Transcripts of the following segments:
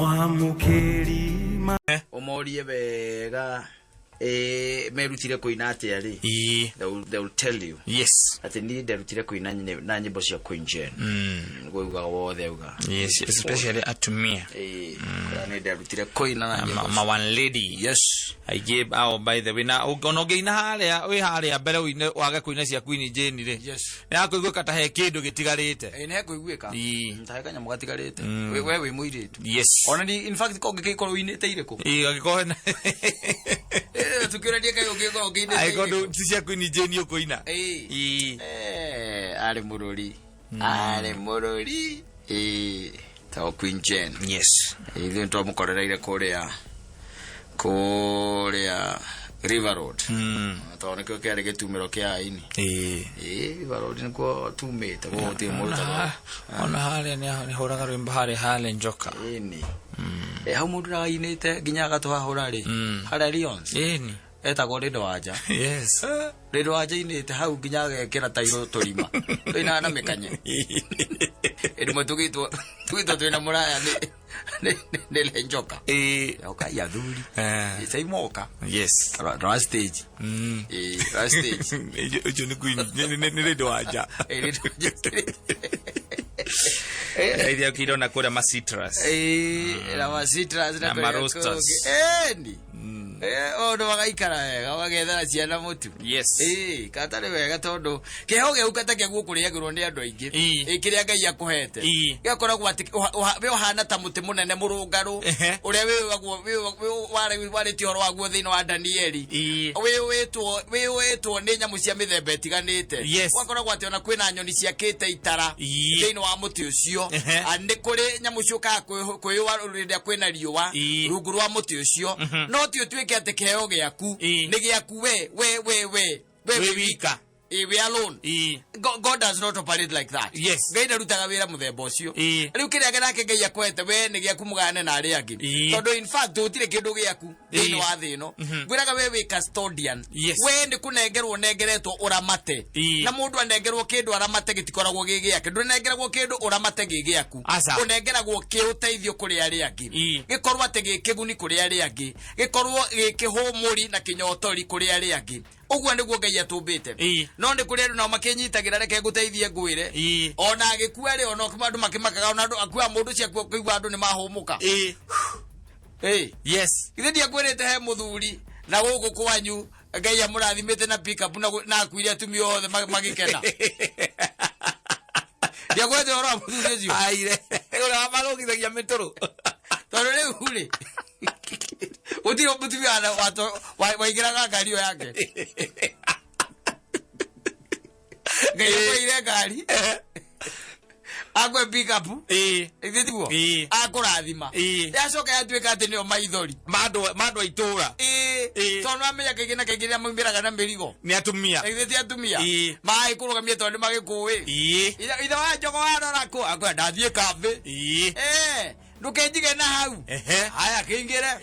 Mwamũkĩri ma Ũmorie wega merutire kũina atĩa rĩ. They will tell you atĩ niĩ nderutire kũina na nyĩmbo cia Queen Jane. Nĩguo ugaga wothe auga. Yes, especially atumia. Kũrĩa niĩ nderutire kũina na nyĩmbo ma one lady. Aingĩ ao, by the way, na ona ũngĩina harĩa wĩ harĩa mbere ũine wage kũina cia Queen Jane rĩ, nĩ hakũiguĩka ta he kĩndũ gĩtigarĩte. Ĩ, nĩ hekũiguĩka. Ta he kanyamũ gatigarĩte. We wĩ mũirĩtu. Ona ni in fact ko ũngĩgĩkorwo ũinĩte irĩkũ? Ĩĩ, angĩkorwo hena Tukĩũranie kaĩ ũngĩkorwo ũkĩinĩte angĩkorwo irĩkũ? ti cia Queen Jane ũkũina. Arĩ mũrũri, arĩ mũrũri. Ta Queen Jane. Ithuĩ nĩtwamũkorereire kũrĩa River Road, tondũ nĩkĩo kĩarĩ gĩtumĩro kĩa aini. River Road nĩkuo tumĩte, gũkũ gũtirĩ mũndũ tagwo. Ona harĩa nĩ hũraga rwĩmbo harĩa hale njoka. Ĩni. Hau mũndũ ũrainĩte nginya agatũhahũra rĩ, harĩa Lions, etagwo Rĩndo Wanja. Rĩndo Wanja inĩte hau nginya agekĩra tairũ tũrima tũinaga na mĩkanye. Ĩrĩmwe tũgĩtwo twĩna mũraya nĩ le njoka. Oka i athuri. Caimoka. Rora stage. Rora stage. Ũcio nĩ Queen nĩ Rĩndo Wanja. Rĩndo Wanja. Iria ũkĩirona kũrĩa ma citrus. Na ma citrus na Na kũrĩa ma roasters. kũngĩ. Ĩni. Maũndũ magaikara wega, magethera ciana mũtu. Katarĩ wega tondũ kĩheo gĩaku kata kĩaguo kũrĩagĩrwo nĩ andũ aingĩ. Kĩrĩa Ngai akũhete gĩgakoragwo atĩ we ũhana ta mũtĩ mũnene mũrũngarũ ũrĩa wĩũagwo warĩtie ũhoro waguo thĩinĩ wa Danieli, wĩũĩtwo nĩ nyamũ cia mĩthemba ĩtiganĩte. Gwakoragwo atĩ ona kwĩna nyoni ciakĩte itara thĩinĩ wa mũtĩ ũcio. Ah, nĩ kũrĩ nyamũ ciũkaga kwĩyũa rĩrĩa kwĩna riũa rungu rwa mũtĩ ũcio, no ti ũtuĩke atĩ kĩheo gĩaku nĩ gĩaku we wĩ wĩ wika. We alone. God does not operate like that. Ngai ndarutaga wĩra mũthemba ũcio. Rĩu kĩrĩa nake Ngai akwete we nĩ gĩaku mũgane na arĩa angĩ. Tondũ in fact gũtirĩ kĩndũ gĩaku thĩinĩ wa thĩ ĩno. Ngwĩraga we wĩ custodian. We nĩ kũnengerwo ũnengeretwo ũramate. Na mũndũ anengerwo kĩndũ aramate gĩtikoragwo gĩ gĩake. Ndũnengeragwo kĩndũ ũramate gĩ gĩaku. Aca. Ũnengeragwo kĩ ũteithio kũrĩ arĩa angĩ. Gĩkorwo atĩ gĩ kĩguni kũrĩ arĩa angĩ, gĩkorwo gĩ kĩhũmũri na kĩnyotori kũrĩ arĩa angĩ. Ũguo nĩguo Ngai atũmbĩte. No nĩ kũrĩ andũ nao makĩnyitagĩra, reke ngũteithie ngwĩre, ona agĩkua rĩ, ona andũ makĩmakaga, ona andũ akua mũndũ ciakua kũigua andũ nĩ mahũmũka. Githĩ ndiakwĩrĩte he mũthuri na gũkũ kwanyu Ngai amũrathimĩte na pick-up na akuire atumia othe magĩkena? Ndiakwĩrĩte ũhoro wa mũthuri ũcio? Aire ũrĩa wamarũgithagia mĩtũrũ. Tondũ rĩu rĩ, gũtirĩ mũtumia waingĩraga ngari ĩyo yake. Ngai akũheire ngari, akwe pick-up. Githĩ tiguo? Akũrathima. Yacoka yatuĩka atĩ nĩyo maithori ma andũ a itũra. Tondũ amenya kaingĩ na kaingĩ rĩrĩa maumĩraga na mĩrigo nĩ atumia. Githĩ ti atumia? Ĩĩ. Magĩkũrũgamia tondũ nĩ magĩkũĩ. Ithe wa njogo warora kũ akwenda ndathiĩ kambĩ. Ndũkenjige na hau. Haya, kĩingĩre.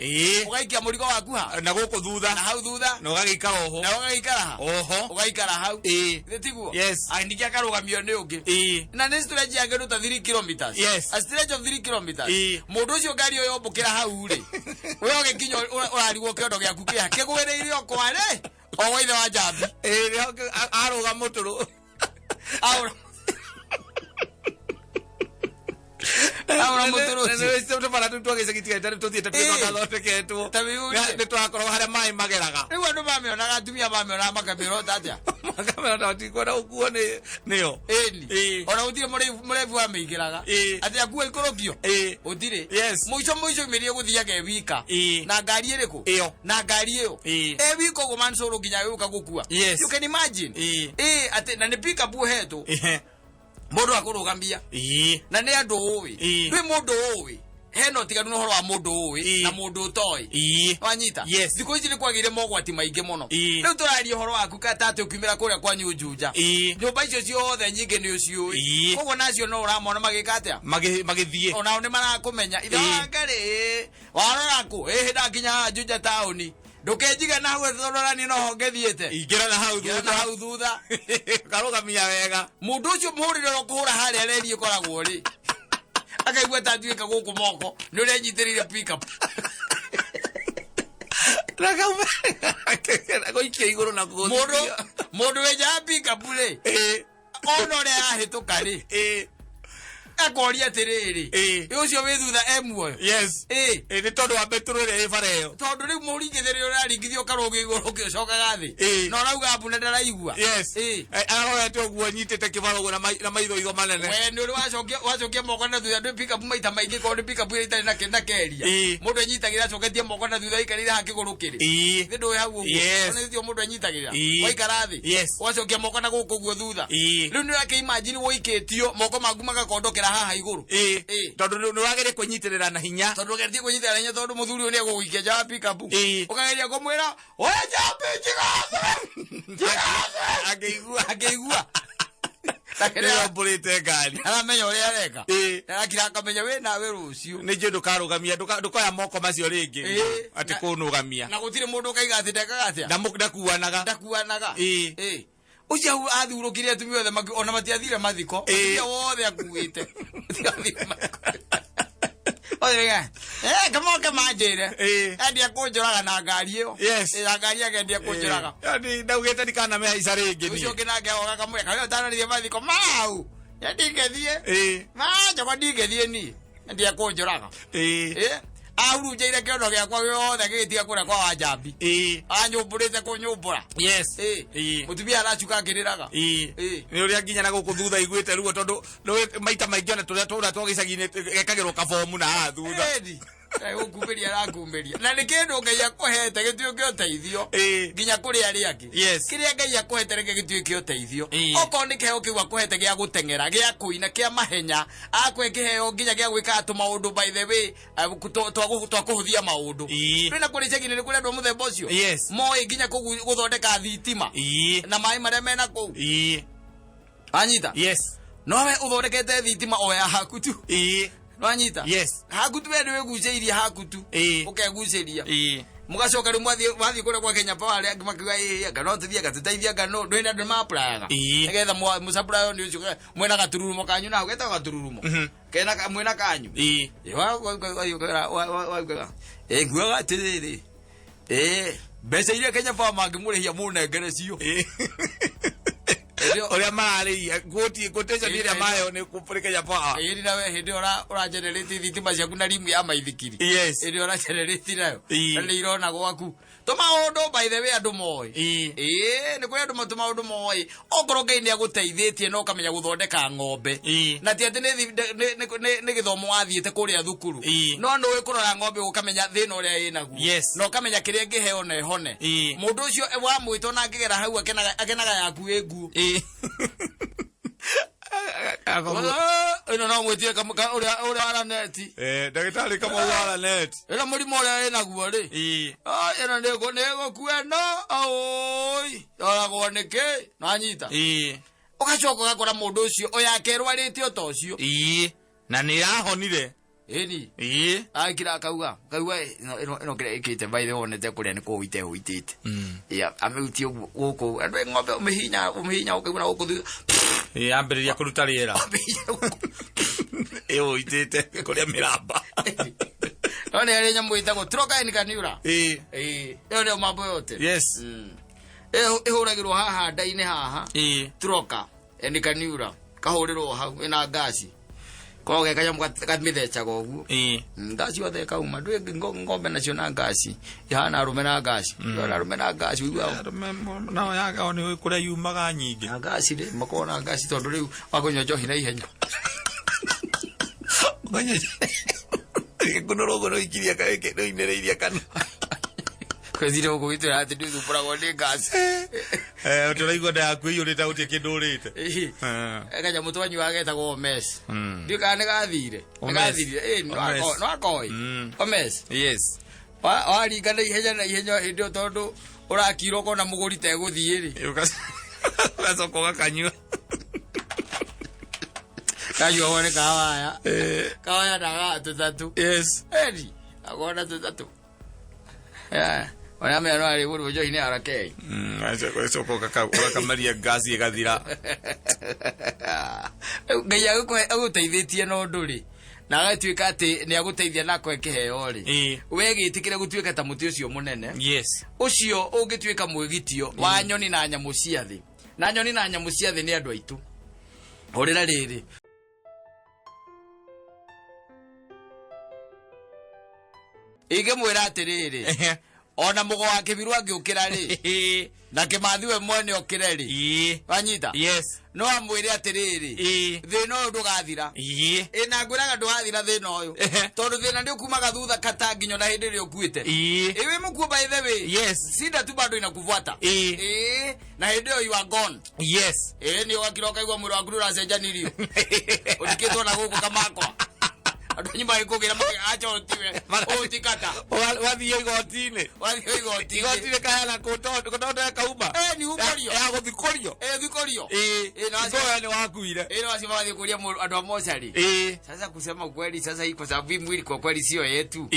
Ũgaikia mũrigo waku ha na gũkũ thutha. Na hau thutha. Na ũgagĩikara oho. Na ũgagĩikara ha? Oho. Ũgaikara hau. Githĩ tiguo? Yes. Ningĩ akarũgamio nĩ ũngĩ. Na nĩ stretch ya kĩndũ ta 3 kilometers. A stretch of 3 kilometers. Mũndũ ũcio ngari ĩyo yombũkĩra hau rĩ, we ũgĩkinya ũrarigwo kĩondo gĩaku kĩha kĩgwĩrĩire o kwarĩ o gwa ithe wa njambi. Arũga mũtũrũ. Aũra mũtũrũ ũcio. Tũbara tũu twa gĩcagi tiga tarĩ tũthiĩte tũthondeketwo. Ta wĩyũrie. Nĩ twakoragwo harĩa maĩ mageraga. Rĩu andũ mamĩonaga, atumia mamĩonaga makamĩrota atĩa? Makamera ta tikwenda gũkuo nĩ nĩyo. Ĩni. Ona gũtirĩ mũrebu wamĩingĩraga. Atĩ akua ikũrũkio. Gũtirĩ. Mũico mũico imĩrie gũthiaga ĩ wika. Na ngari ĩrĩkũ? Ĩyo. Na ngari ĩyo. Ĩ wika ũguo mansũrũ nginya gĩũka gũkua. You can imagine. Atĩ na nĩ pick up ũhetwo. Mũndũ akũrũgamia. Na nĩ andũ ũĩ. Ndwĩ mũndũ ũĩ. Hena ũtiganu na ũhoro wa mũndũ ũĩ na mũndũ ũtoĩ. Wanyita? Yes. Thikũ ici nĩ kwagĩire mogwati maingĩ mũno. Rĩu tũraria ũhoro waku kata atĩ ũkiumĩra kũrĩa kwanyu Juja. Nyũmba icio ciothe nyingĩ nĩ ũciũĩ. Koguo nacio no ũramona magĩka atĩa? Magĩthiĩ. Onao nĩ marakũmenya. Ithe wa Ngarĩ, warora kũ? Ĩhĩ, ndakinya haha Juja taũni. Ndũkenjige na hau tondũ ona niĩ noho ngĩthiĩte. Ingĩra na hau Ingĩra na thutha. hau thutha. Karũgamia wega. Mũndũ ũcio mũhũrĩre ũrĩa ũkũhũra harĩa reri ĩkoragwo rĩ. Akaigua ta atuĩka gũkũ moko nĩ ũrĩa anyitĩrĩire pickup. Gũikia igũrũ na Mũndũ gũthithia. Mũndũ wĩ nja ya pickup rĩ, ona ũrĩa yahĩtũka rĩ, akoria atĩrĩrĩ, ĩ ũcio wĩ thutha e muoyo? Yes. Nĩ tondũ wa mbetũrũ ĩrĩa ĩ bara ĩyo. Tondũ rĩu mũringithĩrio ũraringithio ũkarũgio igũrũ ũgĩcokaga thĩ, na ũrauga mbu na ndaraigua. Yes. Arorete ũguo anyitĩte kĩbaro ũguo na maitho itho manene. We nĩ ũrĩ wacokia moko na thutha ndwĩ pickup maita maingĩ, korwo nĩ pickup ĩrĩa itarĩ na keria, mũndũ enyitagĩrĩra acoketie moko na thutha aikarĩire haha kĩgũrũ kĩrĩ thĩ, ndũĩ hau ũguo? Yes. Ona nĩtio mũndũ enyitagĩrĩra waikara thĩ, ũgacokia moko na gũkũ ũguo thutha. Rĩu nĩ ũrakĩ imagine wũikĩtio moko maku magakondokera haha igũrũ. Tondũ nĩ wagĩrĩire kwĩnyitĩrĩra na hinya. Tondũ ũgeretie kwĩnyitĩrĩra na hinya, tondũ mũthuri ũyũ nĩ egũgũikia nja wa pickup. Ũkageria kũmwĩra, "We njambi, njigathe, njigathe." Angĩigua. Akĩigua Nĩombũrĩte ngari. Aramenya ũrĩa areka. Arakira akamenya wĩ nawe rũciũ. Nĩ njũĩ ndũkarũgamia, ndũkoya moko macio rĩngĩ atĩ kũnũgamia. Na gũtirĩ mũndũ ũkaiga atĩ ndekaga atĩa. Ndakuanaga. Ndakuanaga. Ũcio hau athurũkire atumia othe ona matiathire mathiko. Atumia wothe akuĩte. Matiathire mathiko. Othe mega, kamoke manjĩre. Endia kũnjũraga na ngari ĩyo. Na ngari yake endia kũnjũraga. Ndaugĩte ndikanamĩhaica rĩngĩ Ũcio niĩ. Ũngĩ nake agoka kamwĩra kamwe ũtanarithie mathiko mau. Ya ndingĩthiĩ. Ma njogo ndingĩthiĩ niĩ. Endia kũnjũraga. Ahurunjĩire kĩondo gĩakwa gĩothe gĩgĩtiga kũrĩa kwa Wanjambi. Anyũmbũrĩte kũnyũmbũra. Mũtumia aracuka akĩrĩraga. Nĩ ũrĩa nginya na gũkũ thutha iguĩte ruo, tondũ nĩũĩ maita maingĩ ona tũrĩa tũrĩa twa gĩcagi-inĩ gekagĩrwo kabomu na haha thutha. Ĩni. Gũkumbĩria arakumbĩria na nĩ kĩndũ Ngai akũhete gĩtuĩke ũteithio nginya kũrĩ arĩa angĩ. Kĩrĩa Ngai akũhete reke gĩtuĩke ũteithio. Okorwo nĩ kĩheo kĩu akũhete gĩa gũteng'era, gĩa kũina, kĩa mahenya, akũhe kĩheo nginya gĩa gwĩkaga tũmaũndũ, by the way, twa kũhũthia maũndũ. Twĩna kũrĩ icagi-inĩ nĩ kũrĩ andũ a mũthemba ũcio. Moĩ nginya gũthondeka thitima na maĩ marĩa mena kũu. Anyita? Yes. Nowe ũthondekete thitima o ya haku tu. Nwanyita? Yes. Haku tu, we nĩ wĩgucĩirie haku tu. Ũkegucĩria. Mũgacoka rĩu mwathiĩ kũrĩa kwa Kenya Power, arĩa angĩ makiuga, ĩĩ anga no tũthiĩ, anga tũteithie, anga no ndwĩna andũ maprayaga nĩgetha mũsupply nĩ ũcio mwĩna gatururumo kanyu nao getagwo gatururumo kena mwĩna kanyu. Ĩ, ĩ nguaga atĩrĩrĩ, ĩ mbeca iria Kenya Power mangĩmũrĩhia mũnengere cio. Ũrĩa mararĩhia quotation ĩrĩa mayo nĩ kũrĩ Kenya Power. Ĩĩ, nawe hĩndĩ ĩyo ũra generate thitima ciaku na rimu ya maithikiri. Hĩndĩ ĩyo ũra generate nayo na nĩ irona gwaku tũmaũndũ, by the way, andũ moĩ. Ĩĩ, nĩ kũrĩ andũ tũmaũndũ moĩ. Okorwo Ngai nĩ agũteithĩtie na ũkamenya gũthondeka ng'ombe, na ti atĩ nĩ gĩthomo wathiĩte kũrĩa thukuru, no nĩ ũĩ kũrora ng'ombe ũkamenya thĩna ũrĩa ĩnaguo, na ũkamenya kĩrĩa ĩngĩheo na ĩhone. Mũndũ ũcio wamwĩta ona angĩgera hau akenaga, akenaga yaku ĩ nguo. Ĩno no mwĩtie ũrĩa waraneti. Ndagĩtarĩ Kamau waranet. Ĩno mũrimũ ũrĩa ĩnaguo rĩ, ĩno nĩ ĩgũkua ĩno oi yoragwo nĩkĩ nanyita. Ũgacoka ũgakora mũndũ ũcio oyake ĩrwarĩte o ta ũcio. Na nĩ yahonire. Ĩni. Akira akauga ĩno kĩrĩa ĩkĩte, by the way, wonete kũrĩa nĩ kũu itehũitĩte ya amĩhutie ũguo gũkũ andũ ĩ ng'ombe ũmĩhinya ũmĩhinya ũkaigua na gũkũ thutha. Yambĩrĩria kũruta rĩera. Ũmĩhinya gũkũ. Ĩũitĩte kũrĩa mĩramba. No nĩ harĩ nyamũ ĩtagwo Trocaine cannula. Ĩĩ, ĩyo nĩyo mambo yote. Ĩyo ĩhũragĩrwo haha nda-inĩ haha. Troca and cannula kahũrĩrwo hau ĩna ngaci korwo ge kanyamũ kamĩthecaga ũguo. Ngaci yothe ĩkauma. Ndũĩ ng'ombe nacio na ngaci ihana arũme na ngaci. Ndũĩ arũme na ngaci ũiguaga. Arũme nao yagao nĩ kũrĩa yumaga nyingĩ. Na ngaci rĩ, makoragwo na ngaci tondũ rĩu wakũnyua njohi na ihenya. Gĩkunũrwo ũguo nĩũikirie nĩũinĩrĩirie kanua. Kwethire gũkũ gĩtwĩra atĩ ndĩthumbũragwo nĩ ngaci. Tũraigua nda yaku ĩiyũrĩte gũtirĩ kĩndũ ũrĩte. Kanyamũ twanyuaga getagwo Omes. Ndiũĩ kana nĩ gathire. Nĩ Omes. gathirire. Ĩĩ, no Omes. no akoĩ. Omes. Yes. Waringa na ihenya hĩndĩ ĩyo tondũ ũrakira ũkona mũgũri tegũthiĩ rĩ. Ũgacoka ũgakanyua. Kanyuagwo nĩ kawaya. Kawaya ndaga tũtatũ. Eni, agona tũtatũ. Ona mena no arĩ gũrũ njohi nĩ arakei. Ũgacoka ũgakamaria ngasi ĩgathira. Ngai agũteithĩtie na ũndũ rĩ, Na agatuĩka atĩ nĩ agũteithia na akũhe kĩheo rĩ, we gĩtĩkĩre gũtuĩka ta mũtĩ ũcio mũnene ũcio ũngĩtuĩka mwĩgitio wa nyoni na nyamũ cia thĩ. Na nyoni na nyamũ cia thĩ nĩ andũ aitũ. Hũrĩra rĩrĩ ingĩmwĩra atĩrĩrĩ, ona mũgo wa kĩbiru angĩũkĩra rĩ, na kĩmathi we mwene okĩre rĩ, wanyita? Yes. No amwĩre atĩrĩrĩ, thĩna ũyũ ndũgathira. Ĩ na ngwĩraga ndũgathira thĩna ũyũ, tondũ thĩna nĩ ũkumaga thutha kata nginya na hĩndĩ ĩrĩa ũkuĩte. Ĩ wĩ mũkuo, by the way, shida tu bado inakufuata. Ĩ na hĩndĩ ĩyo you are gone. Ĩ nĩ ũgakira ũkaigua mwĩrĩ waku nĩ ũracenjanirio, ũthikĩtwo na gũkũ kamakwa, andũ anyu magĩkũgĩra acha ũtiwe ũtikata. Wathiĩ igoti-inĩ. Wathiĩ igoti-inĩ. Igoti-inĩ kahana kũtonde kauma. Ĩ nĩ umbũrio. Ya gũthikũrio. Ĩ thikũrio. Ĩ na Ikoya nĩ wakuire. Ĩ no acio magathiĩ kũria andũ a mocarĩ. Sasa kusema ukweli, sasa hii kwa sababu hii mwili kwa kweli sio yetu,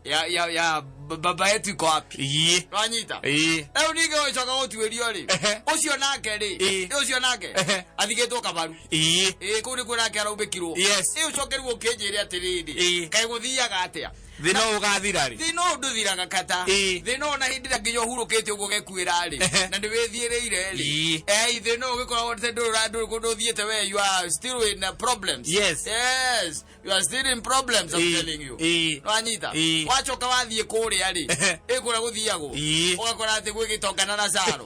ya baba yetu iko wapi? Wanyita? Rĩu ningĩ ũgĩcoka gũtuĩrio rĩ, ũcio nake rĩ, ũcio nake athikĩtwo kabaru. Ĩ kũu nĩkuo nake araubĩkirwo. Ĩ ũcoke rĩu ũkĩnjĩre atĩrĩrĩ, kaĩ gũthiaga atĩa? Thĩna ũyũ ũgathira rĩ? Thĩna ũyũ ndũthiraga kata. Thĩna ũyũ na hĩndĩ ĩrĩa nginya ũhurũkĩte ũguo ũgekuĩra rĩ, na nĩ wĩthiĩrĩire rĩ, thĩna ũyũ ũgĩkoragwo te ndũrĩ kũndũ ũthiĩte, we you are still in problems. Yes, you are still in problems, I'm telling you. Wanyita? Wacoka wathiĩ kũrĩa rĩ, ĩ kũrĩa gũthiagwo, ũgakora atĩ gwĩ gĩtonga na Lazaro.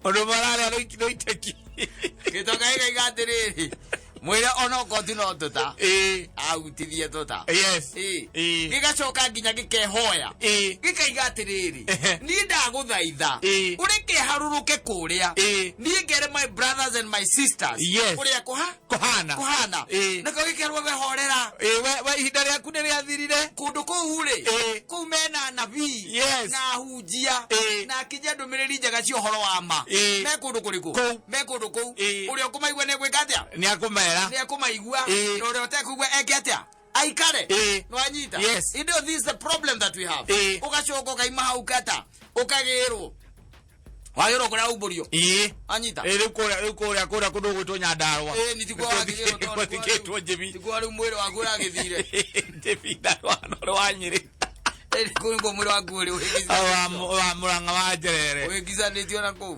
Ũndũ mararĩa rũiteki. Gĩtonga gĩkaiga atĩrĩrĩ, mwĩre onokorwo ti no tũta ahutithie tũta. Gĩgacoka nginya gĩkehoya, gĩkaiga atĩrĩrĩ, niĩ ndagũthaitha, ũreke harũrũke kũrĩa, niĩ ngere my brothers and my sisters ũrĩa kũha Kũhana. Kũhana. Nakĩo gĩkerwo, we horera. We ihinda rĩaku nĩ rĩathirire. Kũndũ kũu rĩ, kũu mena anabii na ahunjia na akinyia ndũmĩrĩri njega cia ũhoro wa ma. Me kũndũ kũrĩkũ? Kũu. Me kũndũ kũu. Ũrĩa ũkũmaigua nĩ egwĩka atĩa? Nĩ akũmera. Nĩ ekũmaigua. Na ũrĩa ũtekũigua eke atĩa? Aikare. Nĩwanyita? Yes. Hĩndĩ ĩyo this is the problem that we have. Ũgacoka ũkaima hau kata ũkagĩrwo, wagĩrwo kũrĩa umbũrio. Anyita? Rĩu kũrĩa, rĩu kũrĩa kũndũ gwĩtwo Nyandarũa. Ĩ nĩ tikuo wagĩrĩrwo, tondũ Gũthikĩtwo Njĩbi. Tikuo rĩu mwĩrĩ waku ũragĩthire. Njĩbi ndarũa no wa Nyĩrĩ. Ĩ kũu nĩkuo mwĩrĩ waku ũrĩ. Wa Mũrang'a wa Njerere. Wĩngizanĩtio na kũu.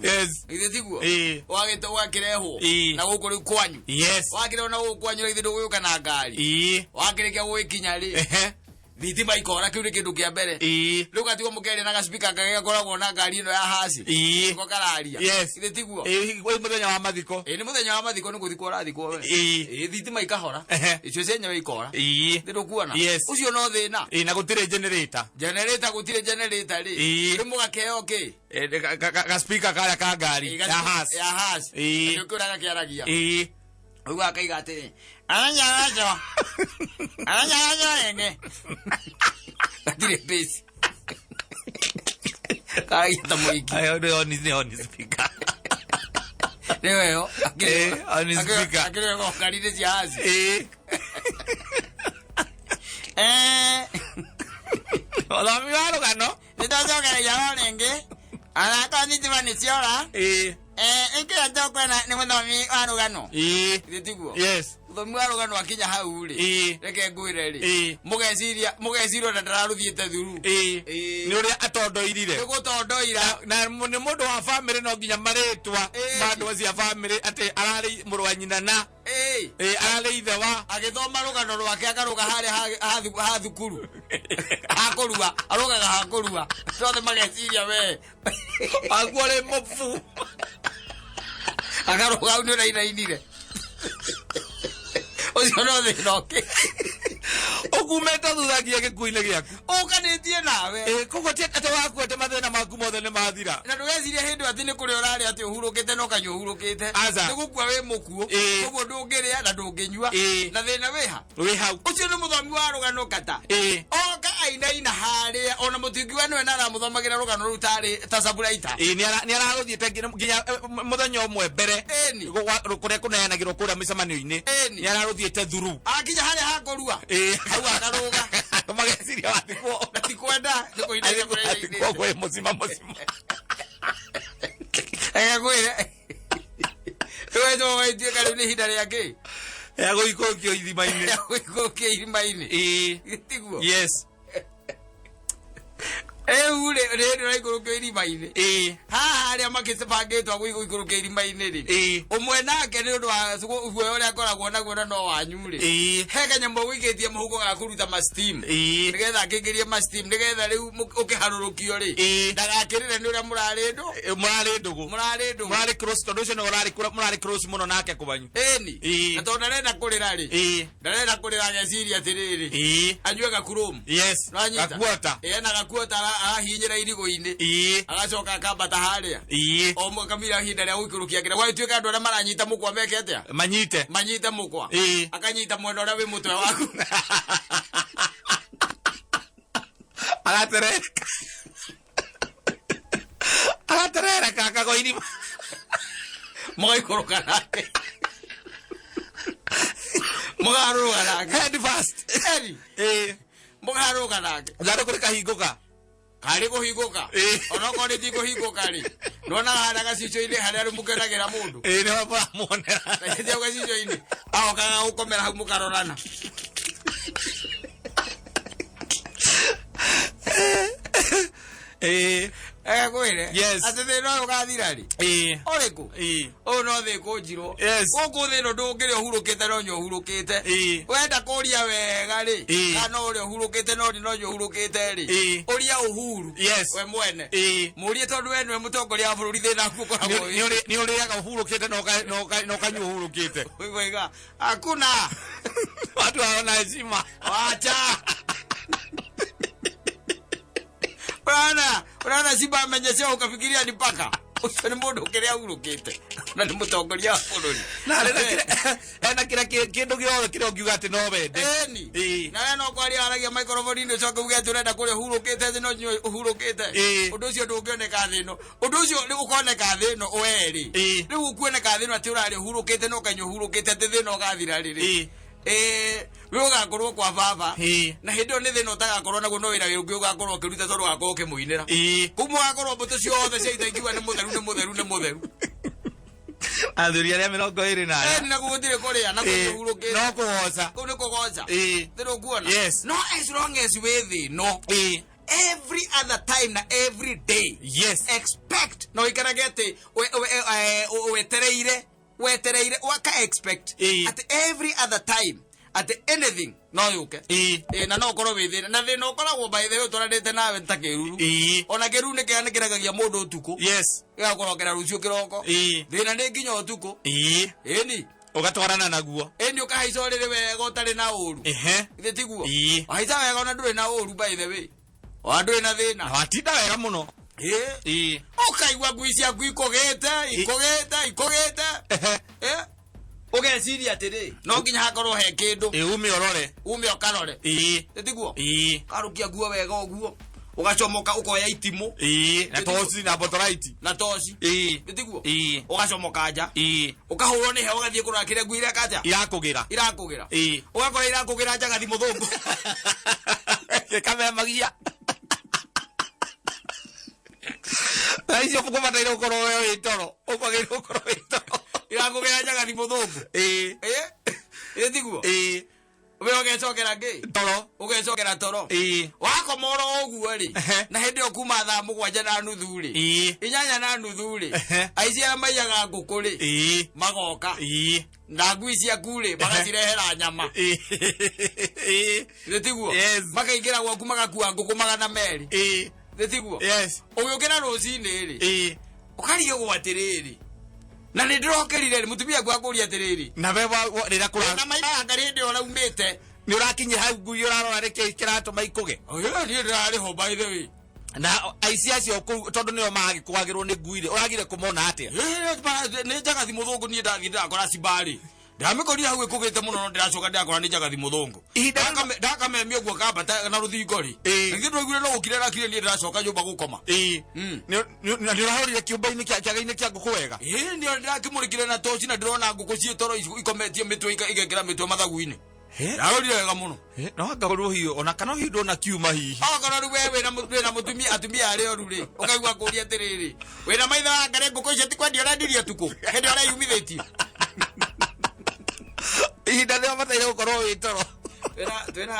Githĩ tiguo? Wagĩte ũgakĩrehwo na gũkũ rĩu kwanyu. Wakĩrehwo na gũkũ kwanyu, githĩ ndũgũgĩũka na ngari? Wakĩrĩkia gũgĩkinya rĩ, thitima ikora, kĩu nĩ kĩndũ kĩa mbere. Rĩu gatigwo mũkeria na gacipika karĩa gakoragwo na ngari ĩno ya haci. Nĩko kararia. Githĩ tiguo? Ĩ mũthenya wa mathiko. Ĩ nĩ mũthenya wa mathiko, nĩ gũthikwo ũrathikwo we. Ĩ thitima ikahora. Icio cienyewe ikora. Nĩ ndũkuona? Yes. Ũcio no thĩna. Na gũtirĩ generator. Generator, gũtirĩ generator rĩ. Rĩu mũgakĩheo kĩ? Ga speaker karĩa ka ngari ya has. Ya haci. Nĩ ũkĩũra gakĩaragia. Rĩu akaiga atĩrĩ, aranyaranyo aranyaranyo ene gatirĩ pĩci, karagia ta mũiki. Ayo nĩ on, nĩ on speaker. Nĩyo ĩyo. On speaker. Akĩrĩ ngari-inĩ cia haci. Ũthomi wa rũgano. Nĩtwacokereria o rĩngĩ anakorwo thitima nĩ ciora. Ĩkĩrĩa tũkwena nĩ mũthomi wa rũgano. Githĩ tiguo? Yes. Mũthomi wa rũgano akinya hau rĩ, reke ngwĩre rĩ, mũgeciria, mũgeciria ona ndararũthiĩte thuru. Nĩ ũrĩa atondoirire. Nĩ gũtondoira. Na nĩ mũndũ wa bamĩrĩ, no nginya marĩtwa ma andũ acio a bamĩrĩ, atĩ ararĩ mũrũ wa nyina na ararĩ ithe wa Agĩthoma rũgano rwake akarũga harĩa ha thukuru hakũrua, arũgaga hakũrua, othe mageciria we wakuo rĩ mũbu. Akarũga hau nĩ ũrainainire, ũcio no thĩna ũngĩ. Ũkumĩte thutha nginya gĩkuũ-inĩ gĩaku. Ũkanĩtie nawe. Koguo ti atĩ waku atĩ mathĩna maku mothe nĩ mathira. Na ndũgeciria hĩndĩ ĩyo atĩ nĩ kũrĩa ũrarĩa atĩ ũhurũkĩte na ũkanyua ũhurũkĩte. Aca. Nĩ gũkua wĩ mũkuũ. Koguo ndũngĩrĩa na ndũngĩnyua. Na thĩna wĩha. Wĩ hau. Ũcio nĩ mũthomi wa rũgano kata. Oka ainaina harĩa ona mũtingiuga nĩwe na aramũthomagĩra rũgano rũu tarĩ ta saburaita. Nĩ ararũthiĩte nginya mũthenya ũmwe mbere. Kũrĩa kũneanagĩrwo kũrĩa mĩcemanio-inĩ. Nĩ ararũthiĩte thuru. Akinya harĩa hakũrua, hau akarũga. Mageciria wathikwo. Na ti kwenda, nĩ kũinaina. Athikwo kwĩ mũcima mũcima. Reke ngwĩre, rĩu wetwo waituĩka rĩu nĩ ihinda rĩa kĩ. Ya gũikũrũkio ithima-inĩ. Ya gũikũrũkio irima-inĩ. Ĩĩ. Tiguo? Yes. Rĩu rĩ, rĩrĩ ũraikũrũkio irima-inĩ. Ĩĩ. Haha arĩa makĩbangĩtwo gũikũrũkio irima-inĩ rĩ, Ĩĩ. ũmwe nake nĩ ũndũ wa guoya ũrĩa akoragwo naguo na no wanyu rĩ, Ĩĩ. he kanyamũ gũikĩtie mũhuko ga kũruta ma steam. Ĩĩ. Nĩgetha akĩingĩrie ma steam, nĩgetha rĩu ũkĩharũrũkio rĩ, Ĩĩ. ndagakĩrĩre nĩ ũrĩa mũrarĩ ndũ. Mũrarĩ ndũgũ. Mũrarĩ ndũgũ. Mũrarĩ close, tondũ ũcio nĩwe mũrarĩ close mũno nake kũbanyu. Ĩni. Ĩĩ. Na tondũ ndarenda kũrĩra rĩ, Ĩĩ. ndarenda kũrĩra ageciria atĩrĩrĩ, Ĩĩ. anyue gakurumu. Yes. Nĩwanyita? Gakuota. Ĩĩ, ena gakuota arahihinyĩra irigũ-inĩ. Ĩĩ. Agacoka akambata harĩa. Ĩĩ. O kamira ihinda rĩa gũikũrũkia kĩrĩa. Gwagĩtuĩka andũ arĩa maranyita mũkwa meke atĩa? Manyite. Manyite mũkwa. Ĩĩ. Akanyita mwena ũrĩa wĩ mũtwe waku. Agaterereka. Agaterereka akagwa irima. Mũgaikũrũka nake. Mũgarũrũka nake. Head first. Eri. Ĩĩ. Mũgarũrũka nake. Ithandũkũ rĩkahingũka. Karĩ kũhingũka. Ĩĩ. Onokorwo nĩ ti kũhingũka rĩ, nĩwonaga harĩa gacicio-inĩ harĩa rĩu mũkenagĩra mũndũ. Ĩĩ, nĩho mũramuonera. Gacicio gacicio-inĩ. Agokaga gũkomera hau mũkarorana. Ĩĩ. Ekwĩre. Yes. Atĩ thĩna ũyũ ũgathira rĩ? Ĩĩ. Ũrĩkũ? Ĩĩ. Ũyũ no thĩ kũnjirwo. Yes. Gũkũ thĩ ĩno ndũngĩrĩa ũhurũkĩte no nyua ũhurũkĩte. Ĩĩ. Wenda kũria wega rĩ, Ĩĩ. kana no ũrĩa ũhurũkĩte no no nyua ũhurũkĩte rĩ. Ĩĩ. Ũria Uhuru. Yes. We mwene. Ĩĩ. Mũrie tondũ we nĩwe mũtongoria wa bũrũri thĩna waku ũkoragwo wĩ. Nĩ ũrĩaga ũhurũkĩte na ũkanyua ũhurũkĩte. Wĩga, hakuna. Watu hawana heshima. Wacha. Unaona, unaona simba amenyeshewa ukafikiria ni paka. Ũcio nĩ mũndũ ũkĩrĩa ahurũkĩte. Na nĩ mũtongoria wa bũrũri. Na arĩ na kĩrĩa- ena kĩrĩa kĩndũ gĩothe kĩrĩa ũngiuga atĩ no wende. Ĩni. Ĩĩ. Na we no kwaria waragia microphone-inĩ ũcoke uge atĩ ũrenda kũrĩa ũhurũkĩte thĩ no nyue ũhurũkĩte. Ĩĩ. Ũndũ ũcio ndũngĩoneka thĩ ĩno. Ũndũ ũcio rĩu ũkoneka thĩ ĩno werĩ. Ĩĩ. Rĩu ũkuoneka thĩ ĩno atĩ ũrarĩa ũhurũkĩte na ũkanyua ũhurũkĩte atĩ thĩ ĩno ũgathira rĩrĩ. Ĩĩ. We ũgakorwo kwa baba. Ĩĩ. Na hĩndĩ ĩyo nĩ thĩna ũtagakorwo naguo no wĩra ũngĩ ũgakorwo ũkĩruta tondũ ũgakorwo ũkĩmũinĩra. Ĩĩ. Kũu mũgakorwo mbũtũ ciothe cia ita ingiuga nĩ mũtheru nĩ mũtheru nĩ mũtheru. Athuri arĩa 24. Ĩni na gũtirĩ kũrĩa na Ĩĩ. kũhurũkĩte. No kũgoca. Kũu nĩ kũgoca. Ĩĩ. Thĩna ũkuona. Yes. No as long as wĩ thĩ ĩno. Ĩĩ. Every other time na every day. Yes. Expect. No ikarage atĩ wetereire wetereire waka expect Ĩĩ. atĩ every other time atĩ anything no yũke. Ĩĩ. Ĩĩ, na no ũkorwo wĩ thĩna na thĩna ũkoragwo by the way ũtwaranĩte nawe ta kĩruru. Ĩĩ. Ona kĩruru nĩ kĩrĩa nĩkĩregagia mũndũ ũtukũ. Yes. Gĩgakũrokera rũciũ kĩroko. Ĩĩ. Thĩna nĩ nginya ũtukũ. Ĩĩ. Ĩni. Ũgatwarana naguo. Ĩni ũkahaica ũrĩrĩ wega ũtarĩ na ũru. Ehe. Githĩ tiguo? Ĩĩ. Wahaica wega ona ndũrĩ na ũru by the way. Ona ndũrĩ na thĩna. Na watinda wega mũno. Ĩĩ. Ĩĩ. Ũkaigua ngui ciaku ikũgĩte, ikũgĩte, ikũgĩte. Ehe. Ĩĩ. Ũgeciria atĩrĩ, no nginya hakorwo he kĩndũ. Ĩĩ, ume ũrore. Ume ũkarore. Ĩĩ. Ĩ tiguo? Ĩĩ. Ũkarũkia nguo wega ũguo. Ũgacomoka ũkoya itimũ. Ĩĩ. Na toci na botoraiti. Na toci. Ĩĩ. Ĩ tiguo? Ĩĩ. Ũgacomoka nja. Ĩĩ. Ũkahũrwo nĩ heho ũgathiĩ kũrora kĩrĩa ngui ireka atĩa? Irakũgĩra. Irakũgĩra. Ĩĩ. Ũgakora irakũgĩra njagathi mũthũngũ. Gĩkamemagia. Na icio ũbataire gũkorwo we wĩ toro. Ũkwagĩrĩirwo gũkorwo wĩ toro. Irakũgĩra njagathi mũthũngũ. Ĩĩ. Ĩĩ. Ĩ tiguo? Ĩĩ. We ũgecokera ngĩ? Toro. Ũgecokera toro. Ĩĩ. Wakoma oro ũguo rĩ. Ehe. Na hĩndĩ ĩyo kuma thaa mũgwanja na nuthu rĩ. Ĩĩ. 8:30 rĩ. Ehe. Aici arĩa maiyaga ngũkũ rĩ. Ĩĩ. Magoka. Ĩĩ. Na ngui ciaku rĩ, magacirehera nyama. Ĩĩ. Ĩĩ. Nĩ tiguo? Yes. Makaingĩra gwaku magakua ngũkũ 200. Ĩĩ. Nĩ tiguo? Yes. Ũgĩũkĩra rũcinĩ rĩ. Ĩĩ. Ũkarigwo atĩrĩrĩ. Na nĩ ndĩrokĩrire rĩ, mũtumia waku akũria atĩrĩrĩ. Na we rĩrĩa kũra. Na maitha ngarĩ hĩndĩ ĩyo ũraumĩte. Nĩ ũrakinyia hau ngui ũrarora nĩkĩ kĩratũma ikũge. Ĩĩ, niĩ ndĩrarĩ ho by the way. Na aici acio kũu tondũ nĩo magĩkũagĩrwo nĩ ngui rĩ, ũragire kũmona atĩa? Ĩĩ, nĩ njagathi mũthũngũ niĩ ndathiĩ ndĩrakora cimbarĩ. Ndamĩkorire hau ĩkũgĩte mũno no ndĩracoka ndĩrakora nĩ njagathi mũthũngũ. Ihinda rĩu- Ndakamemia ũguo kambata na rũthingo rĩ. Ĩĩ. Na githĩ ndwaiguire no gũkira ĩrakire niĩ ndĩracoka nyũmba gũkoma. Ĩĩ. Na nĩ ũrahũrire kĩũmba-inĩ kĩaga-inĩ kĩa ngũkũ wega? Ĩĩ, nĩ ndĩrakĩmũrĩkire na toci na ndĩrona ngũkũ ciĩ toro ikometie mĩtwe igekĩra mĩtwe mathagu-inĩ. Ndarorire wega mũno. No anga ũhiũ ona kana ũhiũ ndona kiuma hihi. Okorwo rĩu we wĩna mũtumia atumia arĩa oru rĩ, ũkaigua kũria atĩrĩrĩ, wĩna maitho wa ngarĩ ngũkũ icio ti kwendia ũrendirie ũtukũ, hĩndĩ ĩrĩa ũreyumithĩtie. Ihinda rĩrĩa ũbataire gũkorwo wĩ toro. Twĩna twĩna.